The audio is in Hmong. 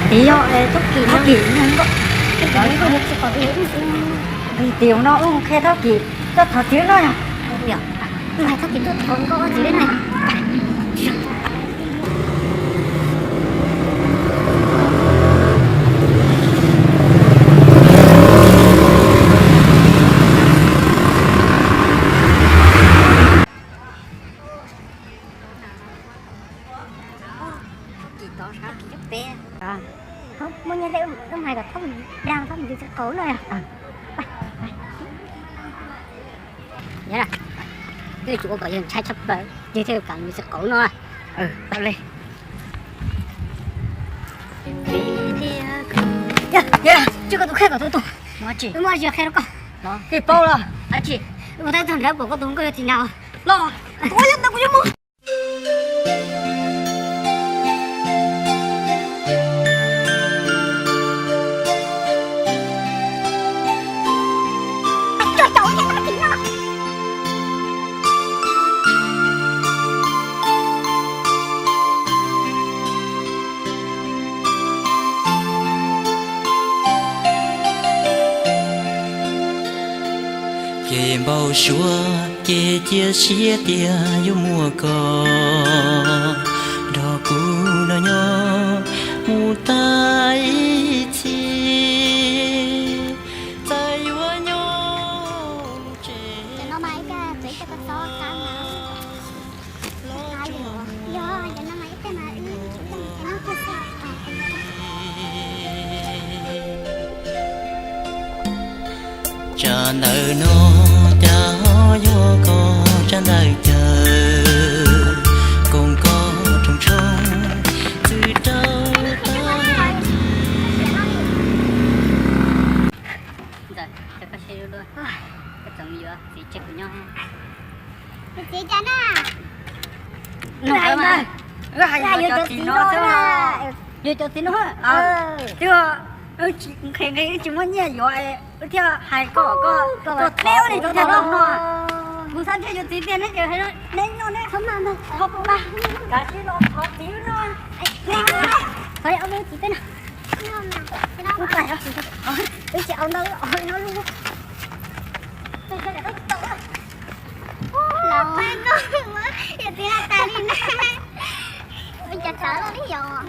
Txiv yog Thaub Kim, Thaub Kim, Thaub Kim no, Thaub Kim tuaj thov txiv no yog. Yog, Thaub Kim tuaj thov nkauj txiv na. Thaub Kim tod sab tim peb. Muaj nyiaj tej wb hais kom Thaub dag Thaub mus yug txiv qauv no yog. Yog, twb tsis ua kom yawg ntshai tshaj plaws, yawg thiaj kam mus yug txiv qauv no. Tau li. Yog, tsis koj tus qhia kom tus tus. Wb muaj dab tsi qhia rau koj. Koj paub los? Ua tau tag nrho pom koj tus nkauj yog txiv nrad los. Ua yog ntawd kuv yuav mus. Ces npau suav ces cia siab tias yuav muaj koj nrog kuv nrog nyob mus tag ib txhis. Txawm yuav nyob tsev no mas ib pliag txawm ib pliag koj txob qab na. Qab li os. Yog, yog no mas ib pliag mas wb tsis tau mus tsev no kiag xwb. Tsam ntawm no cas ho yog koj tsab ntawv caw, koom koj rooj tshoob txwm rau tag kis. Ntxawm, koj sib hlub, koj txawm mus yuav txiv tseg kuv nyob. Tus txiv cas na? Nug mas, wb hais yuav cov txiv no xwb. Yuav cov txiv no, twb nqhis nqhis wb tsis muaj nyiaj yuav, wb thiaj hais koj kom koj tuaj teb wb li cov txiv no. Kuv xav nrhiav yuav txiv tiag neb ces hais neb nyob neb thov mas ntag, thov kuv mas, kav tsij los thov txiv no. Thov ob lub txiv teb no. Wb tsis au ntau, no lub. Los pab no, yog txiv laj tas li na. Ua cas txawv li yom.